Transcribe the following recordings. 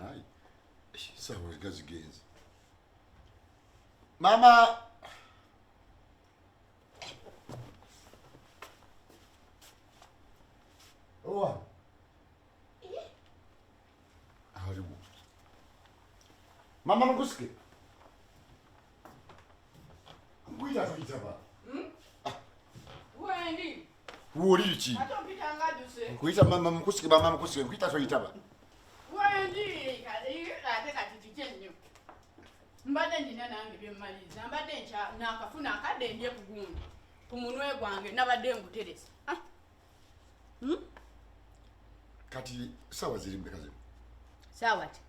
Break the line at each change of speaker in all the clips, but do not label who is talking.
Naye sawa gazigenze mama. Owa aliwo mama mukusike nkuyita toyitaba.
Wendi.
Woli ki?
Ate ompita nga juse.
Nkuyita mama mukusike, mama mukusike, nkuyita toyitaba.
Wendi ate kati kiki ennyo? Mbadde nina nange byemmaliriza, mbadde nkya nakafuna akadde ndye ku gundi ku munwe gwange nabadde nguteresa. Ah.
Kati sawa ziri mmeka zino?
Saawa ki?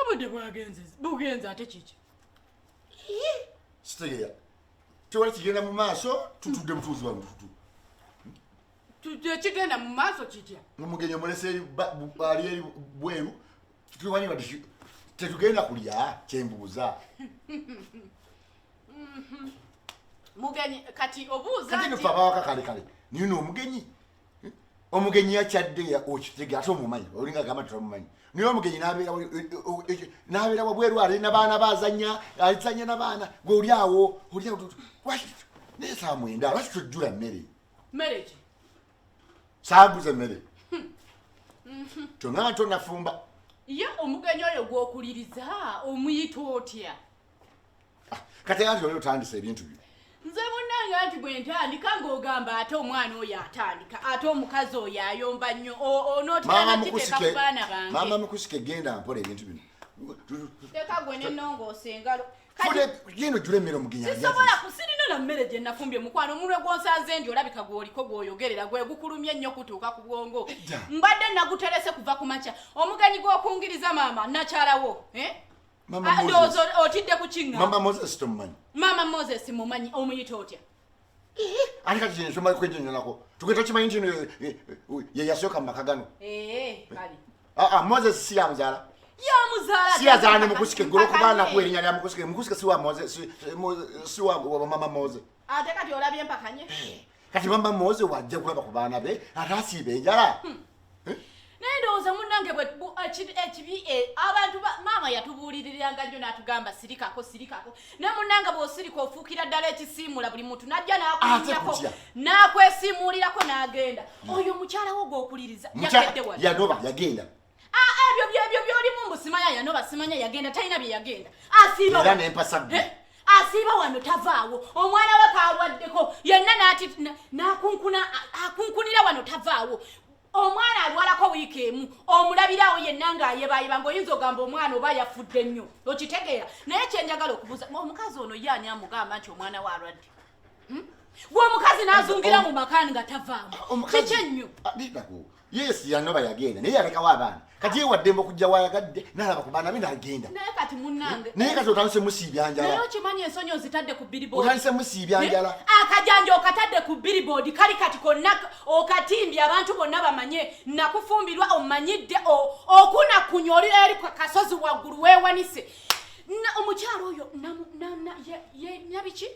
Obudde bwagenze bugenze ate kiki?
Sitegeera, tewali kigenda mu maaso, tutudde butuuzi wano tutu.
Ekigenda mu maaso kitya?
Omugenyi omulese eri ali eri bweru, tumanyi bati tetugenda kulya, kyembuuza.
Mugenyi kati obuuza
kati
nti
nufe abawaka kale kale naye noomugenyi omugenyi yakyadde okitege ate omumanyi olinga agamba nti tomumanyi, naye omugenyi n'abeera wabweru ali nabaana bazanya, alizanya nabaana, gwe oli awo oli awo lwaki naye saa 9 lwaki tojjula mmere?
Mmere ki?
Saaguze emmere tongamba tonafumba.
Ye omugenyi oyo gw'okuliriza omuyita otya?
Kati anti oli otandise ebintu byo.
Nze munnange anti bwe ntandika ng'ogamba ate omwana oyo atandika, ate omukazi oyo ayomba nnyo, onootera
Maama
nakiteeka ku
mukusike
baana bange.
Maama mukusike, genda mpola ebintu bino.
Leka gwe nennongoosa engalo. Kati
genda ojjula emmere omugenyi alye.
Sisobola kusirina na mmere gye nafumbye mukwano, omunwe gw'onsanze ndi olabika gw'oliko gw'oyogerera gwe gukulumye nnyo kutuuka ku bwongo.
Edda.
Mbadde naguterese kuva ku makya. Omugenyi gw'okungiriza maama nakyalawo, eh?
Mama
Ah,
Moses.
ndowooza otidde ku kiŋŋa.
Mama Moses tomumanyi?
Maama Moses mumanyi, omuyita otya?
Ate kati kino kyomala kwenyonyolako tugwe tokimanyi nti no ye yasooka mu maka gano.
Ee, kale.
Ah, ah, Moses si yamuzaala.
Yamuzaala.
Si yazaala ne mukusike gwe olwokuba nakuwa erinnya lya mukusike, mukusike si wa Moses, si wa mama Moses.
Ate kati olabye mpakanye.
Kati mama Moses wajja kulaba ku baana be ate asiiba enjala.
Naye ndowooza munnange ekibi abantu maama yatubuuliriranga nnyo n'atugamba sirikako, sirikako, naye munnange bw'osirika ofuukira ddala ekisiimula, buli muntu n'ajja n'akulinnyako,
Ate kutya.
n'akwesiimuulirako n'agenda. Oyo mukyala wo gw'okuliriza yakedde wano.
Yanoba yagenda.
Ah, ebyo byebyo by'olimu mbu simanya yanoba, simanya yagenda, talina bye yagenda. Asiiba
Era
wano.
n'empasa ggwe.
Eh? Asiiba wano tavaawo, omwana we kalwaddeko yenna n'akunkuna, akunkunira wano tavaawo. Omwana alwalako wiiki emu omulabirawo yenna ng'ayebaayeba ng'oyinza ogamba omwana oba yafudde nnyo, okitegeera? Naye kyenjagala okubuuza, omukazi ono ye ani amugamba nti omwana we alwadde? Gwe omukazi n'azungira mu maka nga tavaamu.
Omukazi-
Kiki ennyo?
Ah, lindako. Yes, yanoba yagenda naye yalekawo abaana, kati ye waddembe okujja wayagadde n'alaba ku baana be n'agenda.
Naye kati munnange
Naye kati otandise musiibya
naye
njala.
okimanyi ensonyi ozitadde ku billboard.
Otandise musiibya njala.
Akajanja okatadde ku billboard kali kati konna okatimbye abantu bonna bamanye nakufumbirwa, omanyidde okunakunya oli eri ku kasozi waggulu weewanise. Omukyalo oyo ye nyabiki?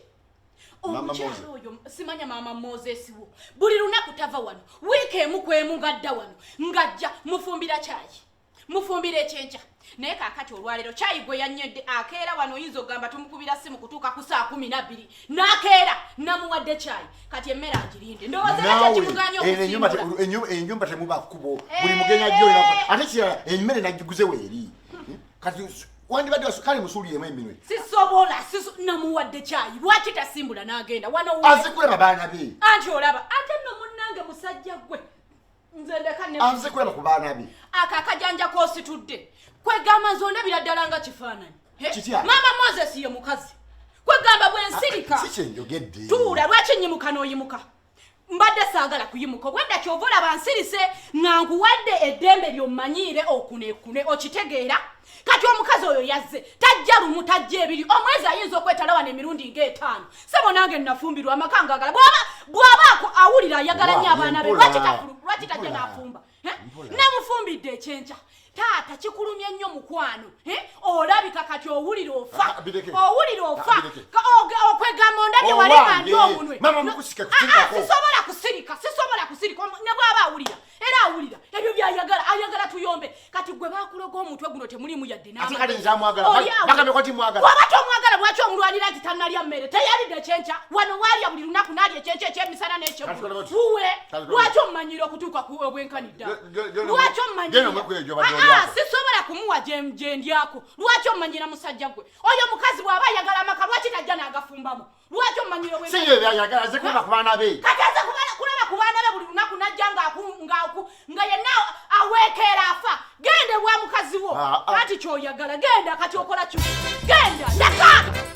Mama
Omukyalo
Moses.
oyo simanya maama Moses wo buli lunaku tava wano, wiiki emu ku emu ng'adda wano ng'ajja mufumbira kyayi, mufumbira ekyenkya, naye kaakati olwaleero kyayi gwe yanywedde akeera wano oyinza okugamba tumukubira simu kutuuka ku saa 12 n'akeera namuwadde kyayi, kati emmere agirinde. Ndowooza era
Naawe,
kyekimuganye
eno ennyumba
okusiimula.
ennyumba temuba kkubo, buli mugenyi ajja olina, ate kirala emmere nagiguze weeri, kati wandibadde kale musuuliremu eminwe.
Sisobola, namuwadde kyayi, lwaki tasimbula n'agenda wano
Aze kulaba baana be.
Anti olaba ate nno munnange musajja gwe nze ndeka ne
Aze kulaba ku baana be.
Ako akajanja k'ositudde kwegamba nze ondabira ddala nga kifaananyi. Eh?
Kitya?
Maama Moses ye mukazi kwegamba bwe nsirika.
Si kyenjogedde.
Tuula, lwaki nyimuka n'oyimuka? Mbadde saagala kuyimuka obwedda, kyova olaba nsirise nga nkuwadde eddembe lyommanyiire okunekune, okitegeera? Kati omukazi oyo yazze tajja lumu, tajja ebiri, omwezi ayinza okwetala wano emirundi ng'etaano. Sebo nange nafumbirwa amaka ngagala bw'aba awulira ayagala nnyo
Wa,
abaana be
mpola.
lwaki tajja
Mpola.
n'afumba? Eh?
Mpola.
Namufumbidde ekyenkya, taata kikulumye nnyo mukwano, eh? Olabika kati owulira ofa.
Ah, bireke.
Owulira ofa.
Ah, bireke.
Okwegamba ondabye
Oh,
wali nga ndi
wange.
omunwe.
Mama,
No,
mukusika,
ah,
kusirikako.
ah, sisobola kusirika, sisobola kusirika. Ne bw'aba awulira era awulira ebyo byayagala, ayagala tuyombe. Kati gwe Bakuloga omutwe guno temulimu yadde
Ate kale nze amwagala. Bagambye ko nti mwagala.
Waba tomwagala lwaki omulwanira nti tannalya mmere? Teyalidde ekyenkya wano waalya buli lunaku n'alya ekyenkya ekyemisana n'ekyeggulo. Wuwe lwaki omumanyira okutuuka ku obwenkanidda? Lwaki omumanyira? Ah, sisobola kumuwa gye ndyako. Lwaki omumanyira musajja gwe? Oyo mukazi bw'aba ayagala amaka lwaki tajja n'agafumbamu? Lwaki omumanyira
obwenkanidda? Si ye byayagala, aze kulaba ku baana be.
Kati aze kulaba ku baana be buli lunaku n'ajja nga yenna aweekeera afa. Genda ewa mukazi wo.
Ah, ah.
Kati ky'oyagala genda, kati okola ki? Genda, ndeka!